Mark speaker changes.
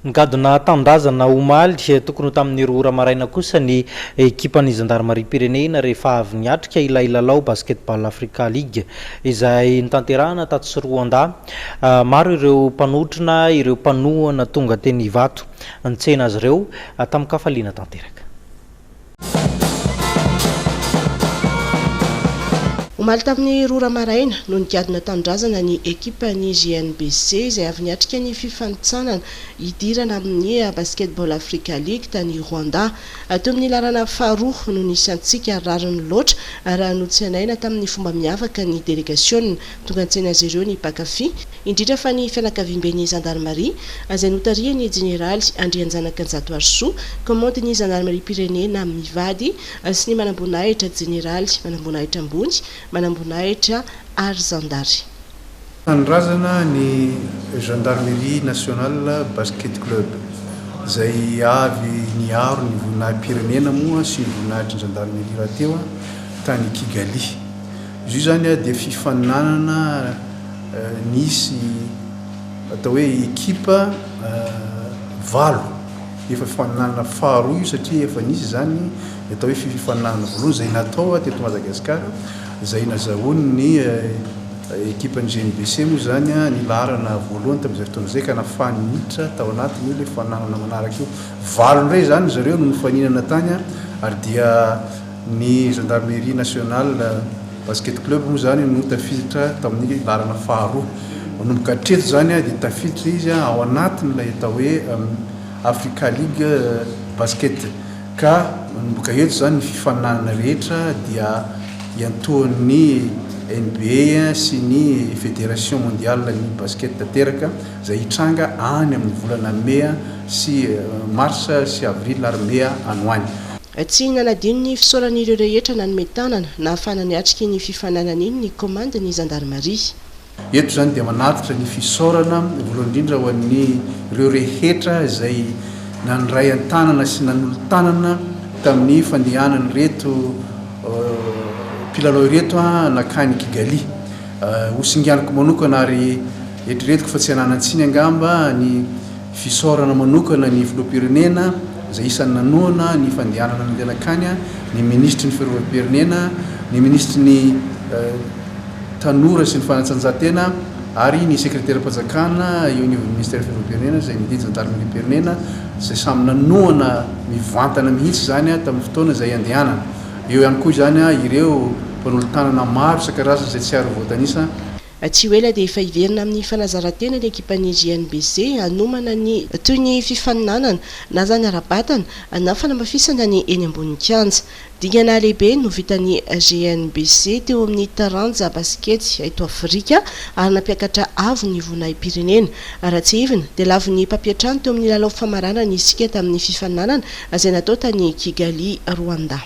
Speaker 1: Nigadona tanindrazana omaly tokony ho tamin'ny 2 ora maraina kosa ny ekipan'ny zandarimariam-pirenena rehefa avy niatrika ilay lalao Basketball Africa League izay notanterahana tatsy Rwanda. Maro ireo mpanotrona, ireo mpanohana tonga teny Ivato nitsena azy ireo tamin-kafaliana tanteraka.
Speaker 2: Omaly tamin'ny 2 ora maraina no nigadona tanindrazana ny ekipan'ny GNBC izay avy niatrika ny fifanintsanana hidirana amin'ny Basketball Africa League tany Rwanda. Teo amin'ny laharana faharoa no nisy antsika ary rariny loatra raha notsenaina tamin'ny fomba miavaka ny delegasiona. Tonga nitsena azy ireo ny mpankafy, indrindra fa ny fianakaviamben'ny zandarimaria izay notarihan'ny jeneraly Andrianjanaka Njatoarisoa, kaomandin'ny zandarimariam-pirenena mivady sy ny manamboninahitra jeneraly, manamboninahitra ambony, manamboninahitra ary zandary.
Speaker 3: Tanindrazana ny Gendarmerie Nationale Basket Club, izay avy niaro ny voninahi-pirenena moa sy ny voninahitry ny Gendarmerie rahateo tany Kigali. Izy io izany dia fifaninanana nisy atao hoe ekipa valo. Efa fifaninanana faharoa io satria efa nisy izany ny atao hoe fifaninanana voalohany izay natao teto Madagasikara izay nazahoan'ny ekipan'ny GNBC moa izany ny laharana voalohany tamin'izay fotoana izay ka nahafahany niditra tao anatin'io ilay fifaninanana manaraka io. Valo indray izany ry zareo no nifaninana tany ary dia Ny Gendarmerie Nationale Basket Club moa izany no tafiditra tamin'ny laharana faharoa. Manomboka hatreto izany dia tafiditra izy ao anatin'ilay atao hoe Africa League Basket. Ka manomboka eto izany ny fifaninanana rehetra dia iantohan'ny NBA sy ny Federation Mondiale ny Basket tanteraka izay hitranga any amin'ny volana mey sy mars sy avril ary mey any ho any.
Speaker 2: Tsy nanadino ny fisaorany ireo rehetra nanome tanana nahafahana niatrika iny fifaninanana iny ny kaomandin'ny zandarimaria.
Speaker 3: Eto izany dia manatitra ny fisaorana voalohany indrindra ho an'ny ireo rehetra izay nandray an-tanana sy nanolo-tanana tamin'ny fandehanan'ireto mpilalao ireto nankany Kigali. Hosinganiko manokana ary eritreretiko fa tsy ananan-tsiny angamba ny Fisaorana manokana ny Filoham-pirenena izay isan'ny nanohana ny fandehanana nandeha nankany, ny Minisitry ny Fiarovam-pirenena, ny Minisitry ny Tanora sy ny Fanatanjahantena ary ny Sekreteram-panjakana eo anivon'ny Minisiteran'ny Fiarovam-pirenena izay nididy Zandarimariam-pirenena izay samy nanohana mivantana mihitsy izany tamin'ny fotoana izay andehanana. Eo ihany koa izany ireo mpanolo-tanana maro isan-karazany izay tsy ary voatanisa.
Speaker 2: Tsy ho ela dia efa hiverina amin'ny fanazarantena ny ekipan'ny GNBC hanomana ny toy ny fifaninanana na izany ara-batana na fanamafisana ny eny ambonin'ny kianja. Dingana lehibe no vitan'ny GNBC teo amin'ny taranja basikety eto Afrika ary nampiakatra avo ny voninahi-pirenena. Raha tsiahivina dia lavon'ny mpampiantrano teo amin'ny lalao famaranana isika tamin'ny fifaninanana izay natao tany Kigali, Rwanda.